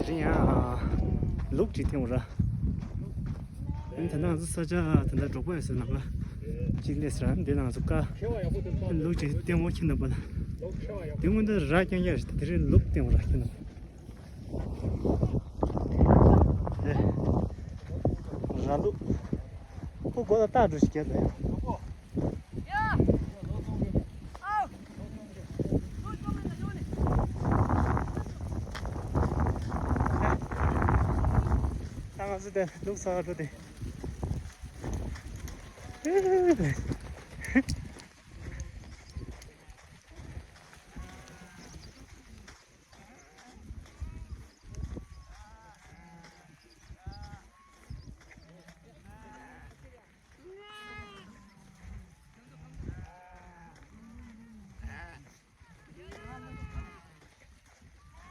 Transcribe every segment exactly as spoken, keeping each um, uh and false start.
དེ་ཡང་ལུག་ཅིག་བསྟན་འོ་ར། ཨ་ནི་ད་ལྟ་ང་ཚོ་ས་ཆ་ད་ལྟ་འབྲོག་པ་ཡོད་སའི་ནང་ལ་གཅིག་སླེབས་སོང་ར། འདི་ལ་ང་ཚོ་ཀ་ལུག་ཅིག་བསྟན་འོ་ཁྱེད་རྣམ་པ་ལ། དེ་སྔོན་དུ་ར་རྐྱང་རྐྱང་རེད། དེ་རིང་ལུག་བསྟན་འོ་ར་ཁྱེད་རྣམ་པ། ཨེ། ར་ལུག་ཁོ་སྒོ་ལ་རྟ་འགྲོ་ཞིག་རྒྱབ་ལ་ཡོད། ད་ང་ཚོ་དེ་ལུག་ཟ་བར་འགྲོ་དེ།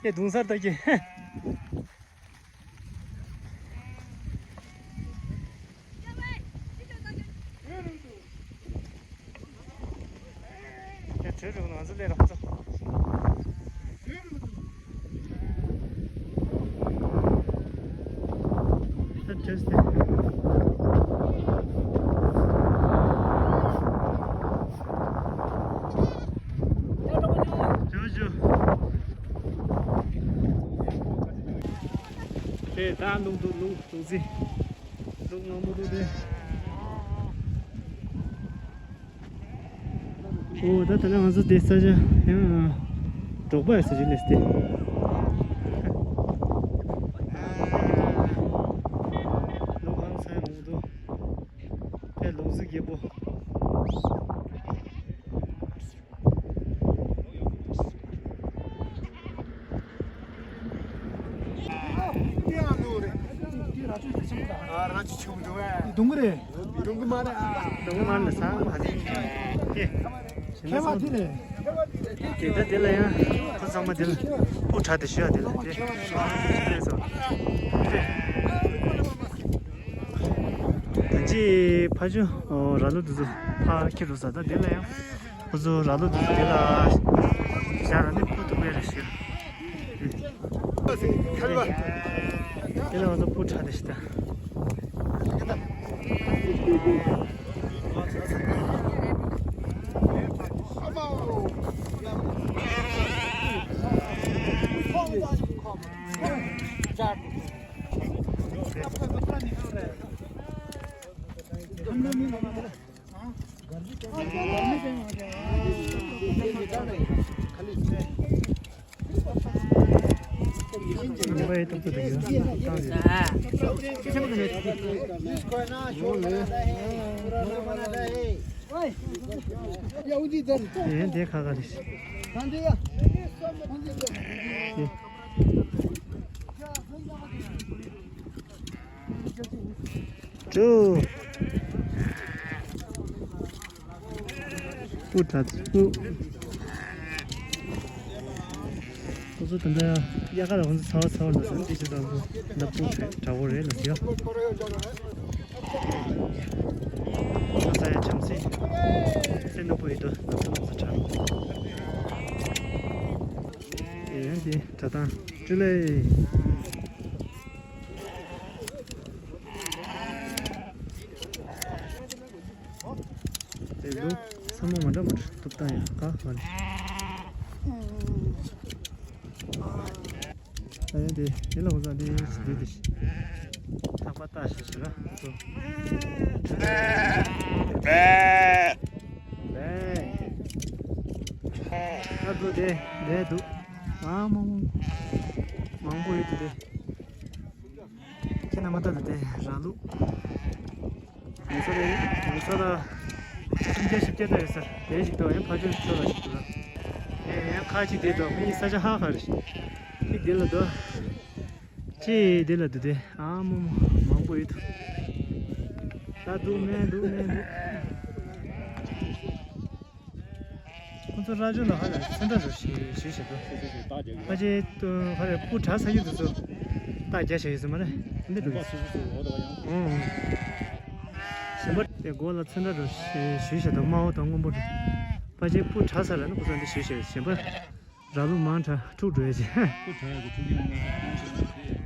དེ་གདུང་སར་ལྟ་གི། ཡ་བྲོས་འགྲོ་ང་ཚོ་སླེབས་རོགས་ཚོ། ད་བྲོས་ཏེ། ཇོ་ཇོ། དེ་ད་ལུག་འདུག་ལུག་ལུག་རྫི། ལུག་མང་པོ་འདུག་དེ། ཨོ་ད་ད་ལྟ་ང་ཚོ་དེ་ས་ཆ་ཡང་འབྲོག་པ་ཡི་ས་ཆ་ལས་ཏེ། ལུག་ཧང་སང་མང་པོ་འདུག་དེ་ལུག་རྫི་རྒད་པོ། ར་ཅུ་ཆུང་འདུག་བས། སྡུག་གི་རེད། སྡུག་གི་མ་རེད། སྡུག་གི་མ་རེད་ཟ་མ་ཟིན། ཁྱེད་མ་དེ་རེད། དེ་ད་དེ་ལ་ཡང་ཁོ་ཚང་མ་དེ་ལ་སྤུ་ཁྲ་དེ་ཞུ་ཡ་དེ་ལ་དེ། ད་ཅི་ཕ་ཆུ་ར་ལུག་དེ་ཚོ་ཕ་ཁྱི་རུ་ཟ་ད་དེ་ལ་ཡང་། ཁོ་ཚོ་ར་ལུག་དེ་ལ་བཞག་ན་ནི་ཕུ་ཐུག་པའི་རེ་ཞིག་དེ་ལ་ང་ཚོ་སྤུ་ཁྲ་དེ་ཞིག་ད། འགྲོ། སྤུ་གྲ་སྤུ། ཁོ་ཚོ་དེ་འདྲ་དབྱར་ཁ་ལ་ཁོ་ཚོ་ཚ་བ་ཚ་བ་ལ་སོང་དེ་ཅི་ཙམ་ཁོ་འདྲ་སྤུ་གྲ་གྲ་བོ་རེད་ལ་ཟེར། ས་ས་ཡ་བྱམས་སེ་སེ་ནོ་པོ་ཡོད་དོ་ནག་ཚ་ནག་ཚ་གྲ། ཡང་དེ་གྲ་དང་ཅུ་ལེ། དེ་ལུག་ཚང་མ་མ་འདྲ་མ་འདྲ་ཐུབ་ཐང་ཡང་ག་མ་རེད། ཨ་ཡང་དེ་དེ་ལ་འོ་ཟ་དེ་ཞིག་དེ་དེ་ཞིག་ཐག་པ་ལྟ་ཞིག་ཞིག་ར་ཚོ། ཨ་འདུག་དེ་དེ་འདུག་ཨ་མང་མང་པོ་ཡོད་དེ་དེ། ཁྱེད་རྣམ་པ་ལྟ་དང་དེ་ར་ལུག་ང་ཚོ་ལ་ང་ཚོ་ལ་སུམ་བརྒྱ་བཞི་བརྒྱ་ལྟ་ཡོད་ས་དེ་ཞིག་འདུག་ཡང་ཕ་ཆུ་ཚོ་ལ་ཞིག་འདུག་ལ། ཡང་ཁ་ཅིག་དེ་འདུག་མི་ས་ཆ་ཧ་ཧ་རེད། ཅིག་དེ་ལ་འདུག་ཅིག་དེ་ལ་འདུག་དེ་ཨ་མོ་མོ་མང་པོ་ཡོད་འདུག་ད་འདུག་མེད་འདུག་མེད་འདུག་ཁོ་ཚོ་ར་ཅོ་ལ་ཧ་ལས་ཚོན་ཁྲ་རུ་ཞིག་ཞིག་བྱེད་དོ། ཕ་ཆེ་ཏུ་ཧ་ལས་སྤུ་གྲ་ས་ཡུལ་དུ་ཚོ་རྟ་རྒྱ་བྱ་ཡོད་ས་མ་རེད། འདི་འགྲོ་གི་ཨོ། གཞན་པ་དེ་སྒོ་ལ་ཚོན་ཁྲ་རུ་ཞིག་བྱེད་དོ་དམར་པོ་དང་སྔོན་པོ་རུ། ཕ་ཆེ་སྤུ་གྲ་ས་ར་ནི་ཁོ་ཚོ་འདི་ཞིག་བྱེད་གཞན་པ་ར་ལུག་མང་དྲགས་འཁྲུག་འགྲོ་ཡ་ཆེ། སྤུ་གྲ་ཡ་གི་འཁྲུག་གི་མང་པོ་ཞིག་ཡོད་ས་རེད།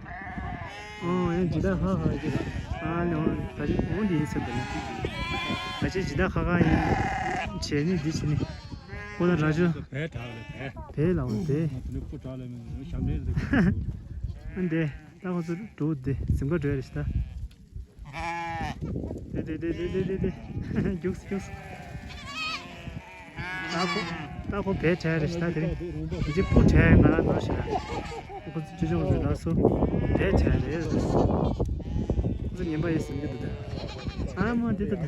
ཨོ་ཡང་ཇི་ལྟར་ཧ་ཧ་ཡི་ཨ་ནི་ཨོ་ད་ཅི་ཨོ་འདི་ཡིན་ཟེར་དུ་ནི། ད་ཅི་ཇི་ལྟར་ཧ་ཧ་ཡིན། བྱས་ནི་འདི་བྱས་ནི། ཁོ་ན་ར་ཇོ། བས་དྲག་ལ་བས། བས་ལ་ཨོ་བས། ང་ཚོ་ནི་སྤུ་དྲག་ལ་མི་འདུག་ཞབས་འདྲེན་ཟེར་གི་འདུག་ཨ་འདི་ད་ཁོ་ཚོ་འགྲོ་འདི་ཟིང་ག་འགྲོ་ཡ་རེད་ཤི་ད། དེ་དེ་དེ་དེ་དེ་དེ་རྒྱུགས་རྒྱུགས། ད་ཁོ་ད་ཁོ་བས་བྲལ་རེད་ཤི་ད། དེ་རིང་དེ་ཅི་སྤུ་བྲལ་ང་རང་ནོར་ཤི་ད། ཁོ་ཚོ་ཅི་ཅོག་རེད་ལགས་སོ། བས་བྲལ་རེད། ཁོ་ཚོ་ངན་པ་ཡིན་ཟིན་གི་འདུག་ད། ཨ་མ་འདི་ད་ད་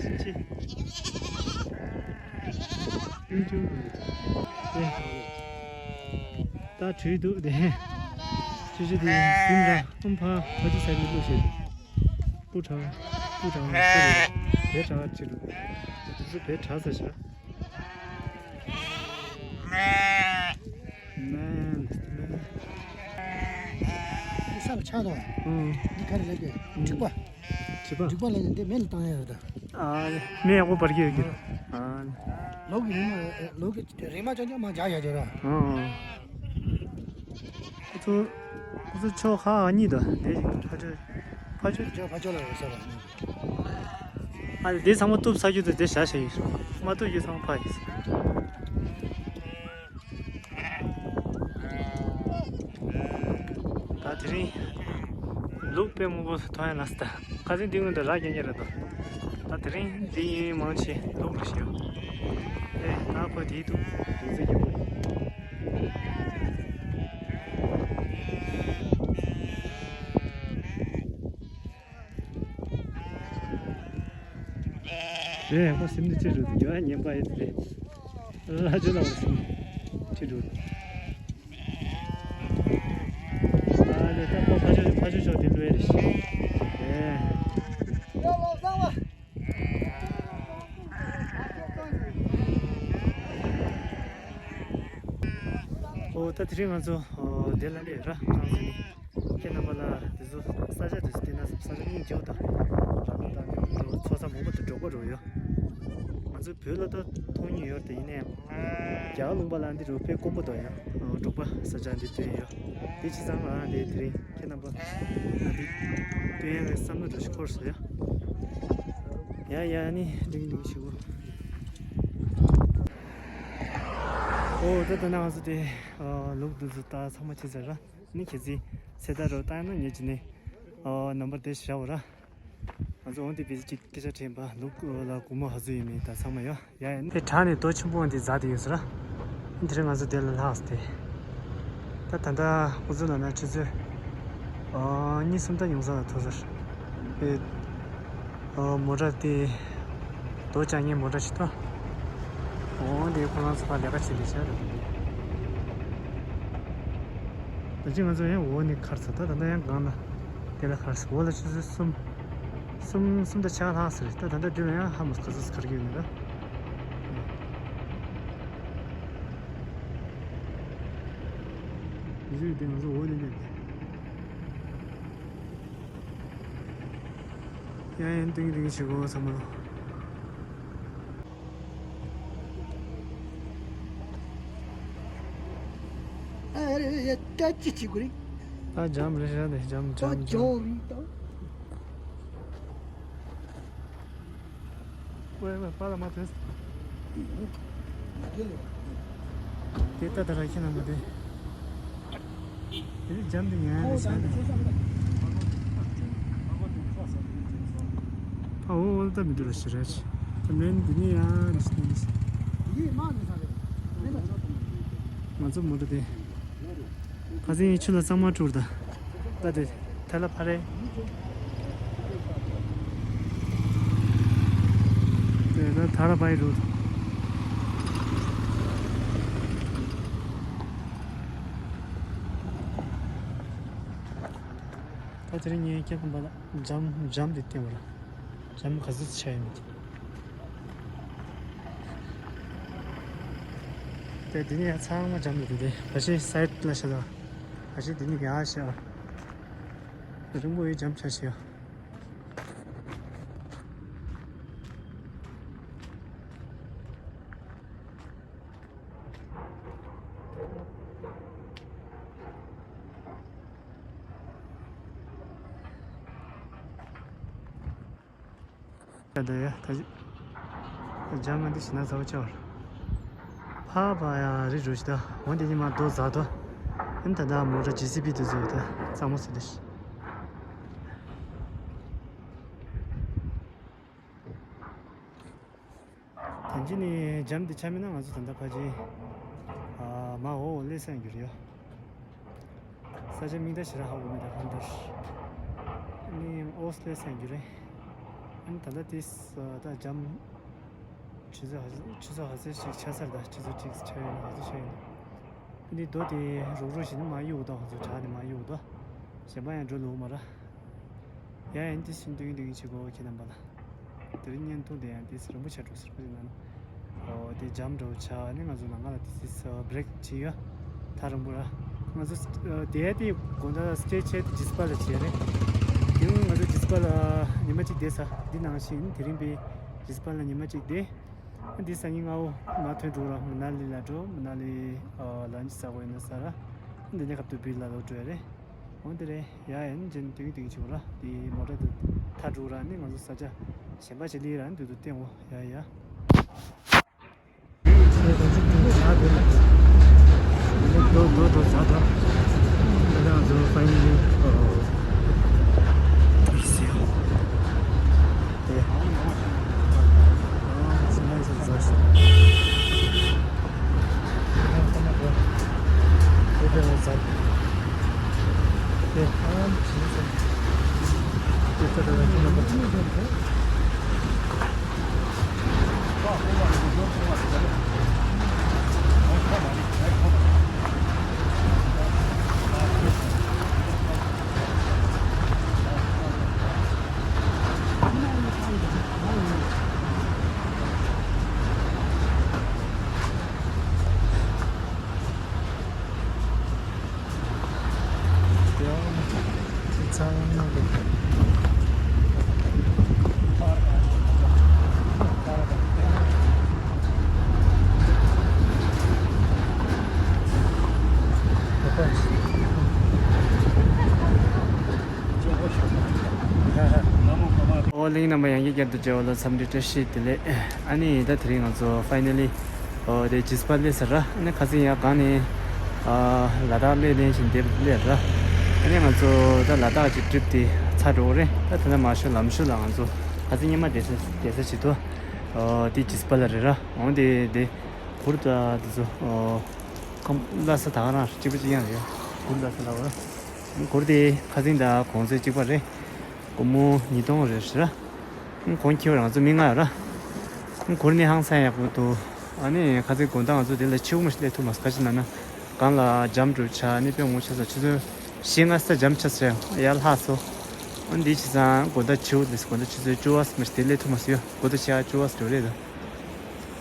ཅི་ཅི་ཅི་ཅི་ད་བྲུས་འདུག་དེ། ཅི་ཅི་དེ་ཟིན་ར་ཨུམ་ཕ་ཕ་ཅི་ས་ནི་བླུགས་ཤིག་སྤུ་གྲང་། སྤུ་གྲང་། སྤུ་རེད། བས་གྲང་ཅི་རུ། དེ་ཚོ་བས་གྲང་ས་ཤ། མན། མན། འདི་ས་ལ་ཆགས་དང་། ཨང་། འདི་ག་རེ་ལབ་ཀྱི་འགྲིག་པ། འགྲིག་པ། འགྲིག་པ་ལབ་ནས་འདི་མེ་ལ་བཏང་ཡ་རེད་ད། ཨ། མེ་ཡག་པོ་འབར་གྱི་ཡོད་ཀྱི། ཨ། ལོག་གི་རིལ་མ་ལོག་གི་རིལ་མ་ཅང་ཅང་མ་འཇག་ཡ་ཅོ་ར། ཨང་། ཁོ་ཚོ་ཁོ་ཚོ་ཕྱོགས་ཁག་གཉིས་དང་དེ་ཕ་ཆོས་ཕ་ཆོས། ཕ་ཆོས་ཕ་ཆོས་ལ་ཡོད་ས་ར། ཨ་ནི་དེ་ཚང་མ་གཏུབ་ཚར་རྒྱུ་དང་དེ་བཞག་བཞག་ཡིན། མ་གཏུབ་རྒྱུ་ཚང་མ་ཕ་ཡིན། ད་དེ་རིང་ལུག་དཔེ་མང་པོ་མཐོང་ཡ་ལ་སི་ད། ཁ་སང་འདི་སྔོན་དུ་ར་རྒྱན་རྒྱན་རེད་དོ། ད་དེ་རིང་འདི་ཡིན་མང་ཆེ་ལུག་རེད་ཤག་ཨེ་ད་ཁོ་དེའི་འདུག་རིང་ཚད་རྒྱལ་པོ། རེད། ཁོ་སེམས་འདི་ཅི་རུ་ཡོད་ཉན་པ་ཡོད་རེད། ལ་ཅི་ལ་བ་སེམས་ཅི་རུ། ཨ་ལེ་ད་ཁོ་ཕ་ཆོས་ཕ་ཆོས་ཤོག་དེ་ལོས་རེད་ཤི། ཨེ། ཨོ་ད་དེ་རིང་ང་ཚོ་ཨོ་དེ་ལ་ལས་ར་ཁང་ཚན་ནི། ཁྱེད་རྣམ་པ་ལ་དེ་ཚོ་ས་ཆ་དེ་ཚོ་བལྟས་ན་ས་ཆ་སྙིང་རྗེ་པོ་དང་། རང་དང་འབྲེལ་བ་འགྲོ་ཚོགས་བསགས་མང་པོ་དེ་འབྲོག་པ་རུ་ཡོད། ང་ཚོ་བོད་ལ་ད་མཐོང་མྱོང་ཡོད་དེ་ཡིན་ནའི་རྒྱ་གར་ལུང་པ་ལ་འདི་རུ་དཔེ་དཀོན་པོ་དང་ཡང་འབྲོག་པ་ས་ཆ་འདི་སྟོན་ཡོད། དེ་ཅི་ཙང་ང་རང་འདི་དེ་རིང་ཁྱེད་རྣམ་པ་ལ་འདི་སྟོན་ཡ་བའི་བསམ་བློ་འདྲ་ཞིག་འཁོར་སོང་ཡ། ཡ་ཡ་ནི་འགྲིག་འགྲིག་ཞུ། ཨོ་ད་ད་ན་ང་ཚོ་དེ་ལུག་འདི་ཚོ་ད་ཚང་མ་ཕྱི་ཚར་ར། ནི་ཁྱེད་ཚོས་ཚེ་ད་རུ་བཏང་ན་ཉེ་ཅི་ནས་ཨོ་ནམ་བར་དེ་བཞག་པ་ར། ང་ཚོ་འོང་དེ་བེ་ཅིག་སྐད་ཆ་དྲན་པ་ལུག་ལ་སྒོར་མོ་ག་ཚོད་ཡོད་མེད་ད་ཚང་མ་ཡོད། ཡ་ཡ་ནི་དེ་བྲག་ནས་རྡོ་ཆེན་པོ་འདི་འཛག་དེ་ཡོད་ས་ར། དེ་རིང་ང་ཚོ་དེ་ལ་ལྷགས་ཏེ། ད་ད་ལྟ་ཁོ་ཚོ་ལ་ན་ཆུ་ཚོད་ཨོ་གཉིས་གསུམ་ད་ཡོང་ས་ལ་ཐུག་ས་རེད། ཨོ་མོ་ཊ་དེ་རྡོ་བཅག་མཁན་མོ་ཊ་ཞིག་ཐོན། འོ་དེ་ཁོ་རང་ཚོ་ཕར་ལས་ཀ་བྱེད་དེ་བྱ་རེད། ད་ཅི་ང་ཚོ་ཡང་འོ་ནས་ཁར་ཚ་ད་ད་ལྟ་ཡང་སྒང་ལ་དེ་ལ་ཁར་ཚ་འོ་ལ་ཆུ་ཚོད་གསུམ་གསུམ་གསུམ་དང་ཕྱེད་ཀ་ལྷག་ས་རེད། ད་ད་ལྟ་འགྲུལ་ལ་ཡང་ཧ་མ་ག་ཚོད་ཁར་གི་ཡོད་ནི་ར། ཡིན་ཟེར་དེ་ང་ཚོ་འོ་ནས་སླེབས་ཏེ། ཡང་ཡང་ཏིང་ཏིང་བྱེད་དགོས་ཚང་མ་ལོ། ཨ་རེ་རེ་ཡ་ད་ཅི་བྱེད་དགོས་རེད། ད་འཇམ་རེད་ཤག་དེ་འཇམ་འཇམ་འཇམ། ད་ཇོ་རེད་ད། ཀོས་པ་པ་ལ་མ་ཐོས། དེ་ལྟ་ད་ར་ཁྱེད་རྣམ་པ་དེ། དེ་ནི་འཇམ་དུ་ཉལ་ནས་བྱ་ནས། ཨ་འོ་འོ་ལྟ་མི་འདུག་ར་ཞེ་ར་ཆེ། ད་མེན་འདི་ནི་ཡང་རེ་ཞིག་ནི། ང་ཚོ་མོ་ཊ་དེ། ཁ་སང་ཡིན་ཆུ་ལ་གཙང་མ་འཁྲུར་ད། ད་དེ་ཐལ་ལ་ཕ་རེད། དེ་ད་ཐལ་ལ་ཕ་ཡི་རུ། ད་དེ་རིང་ངས་ཁྱེད་ཁམས་པ་ལ་འཇམ་འཇམ་དེ་བསྟན་པ་ར། འཇམ་ག་ཚོད་ཆ་ཡིན་མི་དེ། དེ་འདི་ནས་ཡང་ཚང་མ་འཇམ་ཡོད་དེ། ཕ་ཤི་སའིད་ལ་ཤ་ད། ཕ་ཤི་འདི་ནས་ཡང་ཤ། རིང་པོ་ཡི་འཇམ་ཆ་ཤི་ཡ། ད་ཡ་ད་ཇམ་མ་འདི་ཞིག་ན་ཚ་བོ་ཆེ་བར། ཕ་བ་ཡ་རི་རུ་ཞིག་ད་འོན་ཏེ་ཉི་མ་རྡོ་ཛ་དོ། ཨན་ད་ད་མོ་ཊ་ཇེ་སི་བི་དེ་ཚོ་ད་གཙང་མོ་ཟེར་ཏེ། ད་ཅི་ནི་ཇམ་དེ་ཆ་མིན་ན་ང་ཚོ་ད་ལྟ་ཕ་ཅི་ཨ་མ་འོ་ལེ་སན་གྱུར་ཡོད། ས་ཆ་མིང་ད་ཞེ་དྲག་ཧ་གོ་མེད་ད་ཧན་དར། ནི་ཨོ་སི་ལེ་སན་གྱུར་རེད། ཨན་ད་ལྟ་དེ་ས་ད་ཇམ་ཆུ་ཚོད་ཧ་ཆུ་ཚོད་ཧ་ཟེར་ཞིག་ཆ་སར་ད་ཆུ་ཚོད་གཅིག་ཆ་ཡོད་ན་ཧ་ཟེར་ཆ་ཡོད་ན། འདི་རྡོ་དེ་རུག་རུག་བྱས་ནས་མར་གཡུག་དང་ང་ཚོ་བྲག་ནས་མར་གཡུག་དང་། གཞན་པ་ཡང་འགྲོ་ལོང་མ་ར། ཡ་ཡན་དེ་བཞིན་འདུག་གིན་འདུག་གིན་བྱེད་དགོས་ཁྱེད་རྣམ་པ་ལ། དེ་རིང་བརྙན་ཐུང་དེ་ཡང་དེ་རིང་པོ་ཆགས་འགྲོ་ཟེར་པ་ཡིན་ན། ཨོ་དེ་ཇམ་འདྲ་བོ་ཆགས་ནི་ང་ཚོ་ནང་ང་ལ་དེ་སི་བྷི་རེག་བྱེད་ཡ། ཐག་རིང་པོ་ར། ང་ཚོ་དེ་དེ་དགོང་དག་སི་ཊེ་བྱས་དེ་ཇི་སི་པ་ལ་བྱས་རེད། དེ་རིང་ང་ཚོ་ཇི་སི་པ་ལ་ཉི་མ་གཅིག་བསྡད་ས་འདི་ནང་བཞིན་དེ་རིང་པའི་ཇི་སི་པ་ལ་ཉི་མ་གཅིག་བསྡད། འདི་སང་ཉིན་སྔ་པོ་མར་ཐོན་འགྲོ་ར་མ་ན་ལི་ལ་འགྲོ་མ་ན་ལི་ལན་ཆི་ཟ་དགོས་ཡིན་ན་ཟ་ར། འདི་ནས་ཁ་ཐུག་བིར་ལ་ལོག་འགྲོ་ཡ་རེད། འོང་དེ་རེད་ཡ་ཡན་ཅན་དུང་དུང་ཆུ་ར་དེ་མོ་ཊ་དེ་ཐག་འགྲོ་ར་ནི་ང་ཚོ་ས་ཆ་གཞན་པ་ཞིག་ལི་ར་འདུག་ཏུ་བསྟན་འོ་ཡ་ཡ། ཨོ་གླིང་རྣམ་པ་ཡང་བསྐྱར་བསྐྱར་དུ་མཇལ་བ་ལ་འཚམས་འདྲི་བཀྲ་ཤིས་བདེ་ལེགས། ཨ་ནི་ད་དེ་རིང་ང་ཚོ་ཕའི་ན་ལི་ཨོ་དེ་ཇི་སི་པ་སླེབས་ཚར་ར། ཨ་ནི་ཁ་སང་ཡར་སྒང་ནས་ཨ་ལ་དྭགས་སླེབས་ནས་བཞིན་བསྡད་པ་སླེབས་ར། ཨ་ནི་ང་ཚོ་ད་ལ་དྭགས་ཀྱི་ཊི་རིབ་དེ་ཚར་འགྲོ་གི་རེད། ད་ད་ལྟ་མར་ཤོག་ལམ་ཤོག་ལ་ང་ཚོ་ཁ་སང་སྔོན་མ་བསྡད་ས་བསྡད་ས་ཞིག་ཏུ་ཨོ་དེ་ཇི་སི་པ་ལ་རེད་ར། འོང་དེ་དེ་གུར་དང་དེ་ཚོ་ཨོ་ཁམས་བསླབ་ས་ད་ག་རང་གཅིག་པ་གཅིག་རྐྱང་རེད། གུར་བསླབ་ས་ལ་བ་ར། གུར་དེ་ཁ་སང་དང་གོང་ཚད་གཅིག་པ་རེད། སྒོར་མོ་ཉིས་སྟོང་རེད་ཟེར། གོང་ཁེ་བ་ང་ཚོ་མི་ལྔ་ཡོད་ར། གུར་ནི་ཧང་སང་ཡག་པོ་འདུག་ཨ་ནི་ཁ་སང་དགོང་དག་ང་ཚོ་དེ་ལ་ཕྱི་པོ་མ་ཞིག་སླེབས་ཐུབ་མ་སོང་། ག་ཅི་ན་ན་སྒང་ལ་ཇམ་འདྲ་བོ་ཆགས་ནི་དཔེ་ངོ་ཆགས་ས་ཆུ་ཚོད་བཞི་ལྔ་ཙམ་ཇམ་ཆགས་ས་ཡར་ལྷག་སོང་། ཨ་འདི་བྱས་ཙང་དགོང་དག་ཕྱི་པོ་སླེབས་སོང་། དགོང་དག་ཆུ་ཚོད་བཅུ་པ་མ་ཞིག་དེ་སླེབས་ཐུབ་མ་སོང་ཡ། དགོང་དག་ཕྱི་ཡ་བཅུ་པ་ཞིག་འགྲོ་རེད་ད།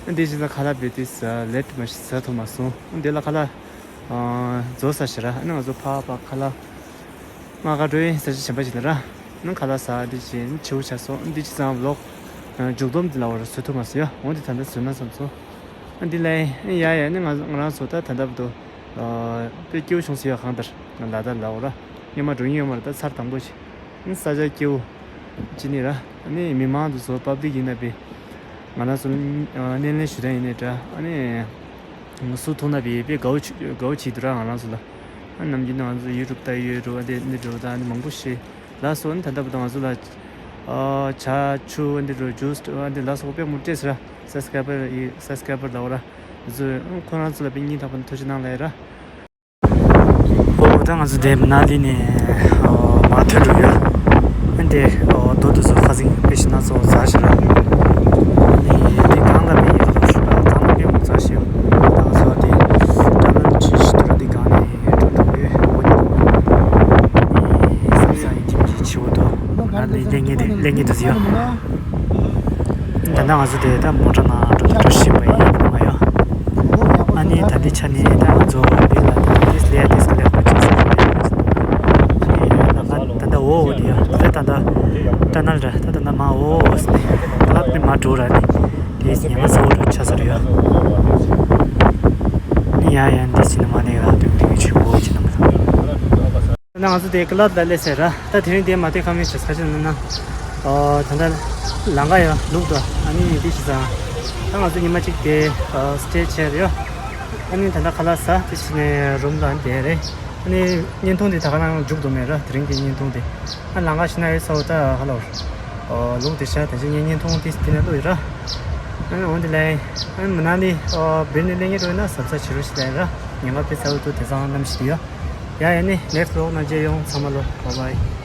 ཨ་འདི་བྱས་ཙང་ཁ་ལག་བེ་ཏིས་ལེ་ཊི་མ་ཞིག་ཟ་ཐུབ་མ་སོང་། ཨ་འདི་ལ་ཁ་ལག་ཨ་རྫོགས་ས་ཞིག་ར། ཨ་ནི་ང་ཚོ་ཕར་ཕར་ཁ་ལག་ང་ག་འགྲོ་ཡིན་ས་ཆ་གཞན་པ་ཞིག་ལ་ར། ཨ་ནི་ཁ་ལག་ཟ་འདི་བྱས་ཕྱི་པོ་ཆགས་སོང་། ཨ་འདི་བྱས་ཙང་ཝི་ལོག་མཇུག་སྡོམ་འདི་ལ་བར་བཟོ་ཐུབ་མ་སོང་ཡ། འོང་འདི་ད་ལྟ་བཟོས་ན་བསམ་སོང་། ཨ་འདི་ལ་ཡ་ཡ་ནི་ང་ང་རང་ཚོ་ད་ད་ལྟ་བར་དུ་ཨ་དཔེ་སྐྱིད་པོ་བྱུང་སོང་ཡ། གང་ལྟར་ང་ལ་ད་ལ་འོ་ར་སྔོན་མ་འགྲོ་མྱོང་ཡོད་མ་རེད། ད་ཚར་དང་པོ་ཞིག་ཨ་ནི་ས་ཆ་སྐྱིད་པོ་ཅི་ནི་ར། ཨ་ནི་མི་མང་དེ་ཚོ་པབ་ལིག་ཡིན་ན་པའི་ང་རང་ཚོ་ཨ་སྣེ་ལེན་ཞུ་མཁན་ཡིན་ནའི་འདྲ། ཨ་ནི་སུ་མཐོང་ན་པའི་དཔེ་དགའ་བོ་བྱེད་དགའ་བོ་བྱེད་འདུག་ར། ང་རང་ཚོ་ལ་ཨ་ནམ་རྒྱུན་ང་ཚོ་ཡུ་ཊུབ་ལྟ་ཡོད་འགྲོ། ཨ་འདི་འདི་འགྲོ་ད་ཨ་ནི་མང་པོ་ཞིག་ལ་སོ་ཨ་ནི་ད་ལྟ་བར་དུ་ང་ཚོ་ལ་ཨ་ཇ་ཆུ་ཨ་འདི་འགྲོ་ཇུས་ཨ་འདི་ལ་སོགས་དཔེ་མང་པོ་སྤྲད་ཟེར་ར། སབ་སི་ཀ་རའེ་བར་ཡི་སབ་སི་ཀ་རའེ་བར་ལ་འོ་ར། ང་ཚོ་ཁོ་རང་ཚོ་ལ་དཔེ་སྙིང་ཐག་པ་ནས་ཐུགས་རྗེ་གནང་ལབ་ཡ་ར། ཨོ་ད་ང་ཚོ་དེ་མ་ན་ལི་ནས་ཨོ་མར་ཐོན་འགྲོ་ཡོད། ཨ་འདི་ཨོ་རྡོ་དེ་ཚོ་ཁ་སང་དཔེ་ཞིག་ན་ཚོ་ཛ་ཞིག་ར། ཨ་ནི་དེ་གང་ལ་དཔེ་ཡག་ལ་ཞུ་ར་གང་ལ་དཔེ་མང་ཛ་ཞིག་ཡོད། ད་ང་ཚོ་དེ་ཊ་ནལ་ཆུ་ཞིག་ཏུ་ར་དེ་གང་ནས་འགྲོ་འགྲོ་གི་ཨོ་ནི་ཨ་ནི་བསམ་བསམ་ཡིན་གྱི་མི་གཅིག་ཆེ་བོ་དོ། ང་ལ་ལས་ངན་དེ་ལས་ངན་དེ་ཚོ་ཡོད། ད་ལྟ་ང་ཚོ་དེ་ད་མོ་ཊ་ནང་འགྲོ་འགྲོ་བཞིན་པ་ཡིན་ང་ཡོད། ཨ་ནི་ད་ལྟའི་ཆ་ནས་ད་ང་ཚོ་འདི་ལ་དེ་ལས་དེ་ཚོ་ལས་ཁོ་ཅི་ཟེར་བ་ཡོད། ཨ་ནི་ལམ་ཁ་ད་ལྟ་འོ་འོ་དེ་ཡོད། ད་ལྟ་ད་ལྟ་ཊ་ནལ་ར་ད་ད་ལྟ་མ་འོ་འོ་ཟེར་ནས་ལབ་ནས་མ་འགྲོ་ར་ནི་དེ་ཉི་མ་ཚ་བོ་འགྲོ་ཆ་ས་རེད་ཡོད། ཨ་ནི་ཡ་ཡ་འདི་ཕྱི་ནས་མ་ནས་ར་དུས་དུས་ཆུ་བོ་ཕྱི་ནས་མ། ད་ང་ཚོ་དེ་ཀི་ལབ་ལ་སླེབས་ཟེར་ར། ད་དེ་རིང་དེ་མ་དེ་ཁ་མིན་བྱེད་ས་ཆ་ནི་ན། ཨོ། ད་ལྟ་ལམ་ཁ་ཡང་ལུག་འདུག་ཨ་ནི་དེ་བྱས་ཙང་ད་ང་ཚོ་ཉི་མ་གཅིག་དེ་ཨ་སི་ཊེ་བྱས་རེད་ཡ། ཨ་ནི་ད་ལྟ་ཁ་ལག་ཟ། དེ་བྱས་ནས་རུམ་ལ་བསྡད་རེད། ཨ་ནི་བརྙན་ཐུང་དེ་ད་ག་རང་མཇུག་བསྡུ་མེད་ར། དེ་རིང་གི་བརྙན་ཐུང་དེ། ཨ་ལམ་ཁ་ཕྱི་ན་ཡོད་ས་འོ། ད་ཧ་ལོ། ཨོ། ལུག་དེ་ཤ་དེ་བྱས་ངས་བརྙན་ཐུང་དེ་དེ་ནས་བླུགས་ཡོད་ར། ཨ་ནི་འོན་ཏེ་ལས། ཨ་ནི་མི་ན་ནི་ཨོ་བེར་ནི་ལེན་གྱི་འགྲོ་ཡོད་ན་གཟབ་གཟབ་བྱེད་རོགས་ཞེས་ལབ་ར། ཉེན་ཁ་དཔེ་ཚ་བོ་འདུག་དེང་སང་གནམ་གཤིས་དེ་ཡ། ཡ་ཡ་ནི་ནེག་སི་ཊི་བི་ལོག་ནང་མཇལ་ཡོང་། ཚང་མ་ལོ་བཱའི་བཱའི།